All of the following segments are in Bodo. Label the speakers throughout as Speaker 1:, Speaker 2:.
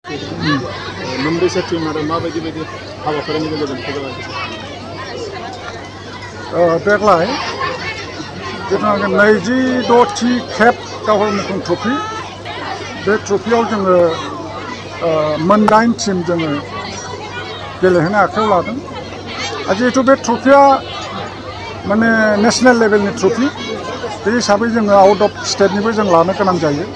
Speaker 1: मोनबेसे टीम आरो माबायदि हाबाफारिनि गेजेरजों फोजोबलांदों?
Speaker 2: देग्लाय जोंहा 26थि खेब दावहार मुंख्लं ट्रफी बे ट्रफीआव जोङो मोन9 टीम जोङो गेलेहोनो आखायाव लादों। जिहेतु बे ट्रफीआ माने नेशनेल लेभेलनि ट्रफी बे हिसाबै जोङो आउट अफ स्टेटनिबो जों लानो गोनां जायो।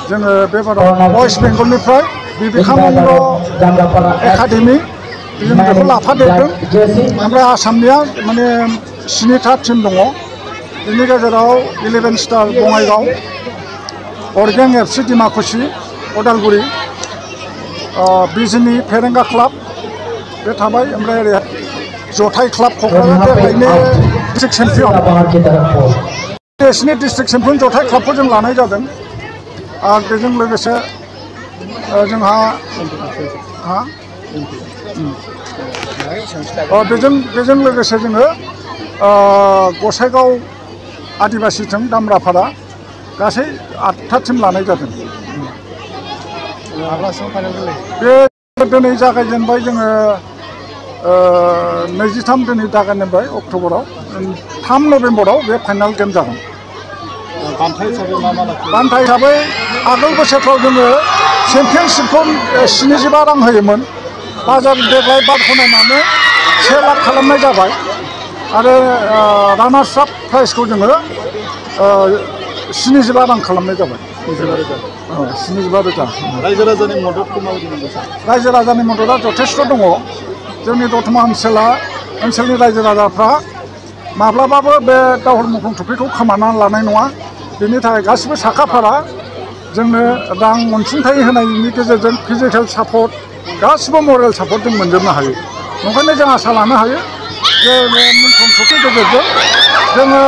Speaker 2: जोङो बेबाराव वेस्ट बेंगलनिफ्राय बिबेकानन्द एकाडेमि जों बेखौ लाफादेरदों। ओमफ्राय आसामनिया माने 7था टीम दङ। बेनि गेजेराव 11 स्टार बङाइगाव, अरगें एफसि डिमाकुसि उदालगुरि, बिजिनि फेरेंगा क्लाब बे थाबाय। ओमफ्राय ओरै जथाय क्लाब क'क्राझार देग्लायनि डिस्ट्रिक्ट चेम्पियन देशनि डिस्ट्रिक्ट चेम्पियन जथाय क्लाबखौ जों लानाय जादों। आरो बेजों लोगोसे जोंहा बेजों लोगोसे जोङो गसाइगाव आदिबासिजों दामराफारा गासै 8था टीम लानाय जादों। बे दिनै जागायजेनबाय जोङो 23 दिनै जागायजेनबाय अक्ट'बराव 3 नभेम्बराव बे फाइनाल गेम जागोन। बान्था हिसाबै आगोल बोसोरफ्राव जोङो चेम्पियनशिपखौ 75 रां होयोमोन। बाजार देग्लाय बादखौ नायनानै 1 लाख खालामनाय जाबाय। आरो रानार्स आप प्राइजखौ जोङो 75 रां खालामनाय जाबाय। 75 रोजा।
Speaker 1: रायजो राजानि मददखौ माबायदि मोनदों?
Speaker 2: रायजो राजानि मददआ जथेस्थ' दङ। जोंनि दतमा ओनसोलनि रायजो राजाफ्रा माब्लाबाबो बे दावहार मुंख्लं ट्रफीखौ खोमानानै लानाय नङा। बेनि थाखाय गासिबो साखाफारा जोंनो रां अनसुंथाइ होनायनि गेजेरजों फिजिकेल सापर्ट गासिबो मरेल सापर्ट जों मोनजोबनो हायो। ओंखायनो जों आसा लानो हायो जे बे मुंख्लं ट्रफीनि गेजेरजों जोङो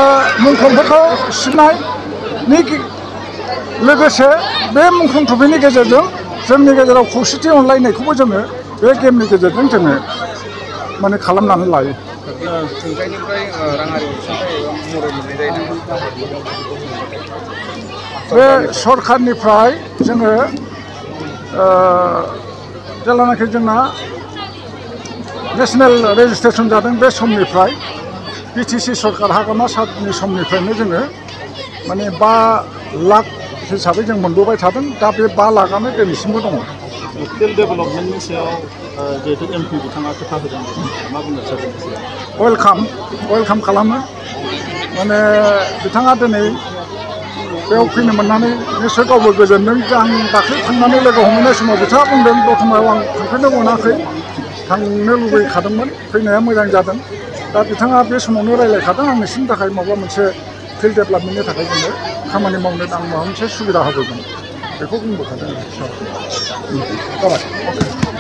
Speaker 2: मुंख्लंफोरखौ सिबिनायनि लोगोसे बे मुंख्लं ट्रफीनि गेजेरजों जोंनि गेजेराव खौसेथि अनलायनायखौबो जोङो बे गेमनि गेजेरजों जोङो माने खालामनानै लायो।
Speaker 3: खुंथायनिफ्राय राङारि अनसुंथाइ एबा मदद मोननाय जायो नामा?
Speaker 2: बे सरकारनिफ्राय जोङो जेब्लानाखि जोंना नेशनेल रेजिस्ट्रेसन जादों बे समनिफ्राय बिटिसि सरकार हाग्रामा सारनि समनिफ्रायनो जोङो माने 5 लाख हिसाबै जों मोनबोबाय थादों। दा बे 5 लाखआनो दिनैसिमबो दङ।
Speaker 1: फिल्ड डेभेलपमेन्टनि सायाव जिहेतु एमपि बिथाङा खोथा होदों, मा बुंनो सानदों?
Speaker 2: वेलकाम खालामो। माने बिथाङा दिनै बेयाव फैनो मोननानै निस्सय गावबो गोजोनदों। आं दाख्लै थांनानै लोगो हमहैनाय समाव बिथाङा बुंदों दतमायाव आं थांफेरनो मोनाखै, थांनो लुबैखादोंमोन, फैनाया मोजां जादों। दा बिथाङा बे समावनो रायज्लायखादों आं नोंसिनि थाखाय माबा मोनसे फिल्ड डेभेलपमेन्टनि थाखाय जोङो खामानि मावनो आं माबा मोनसे सुबिदा होबोगोन बेखौ बुंबोखादों।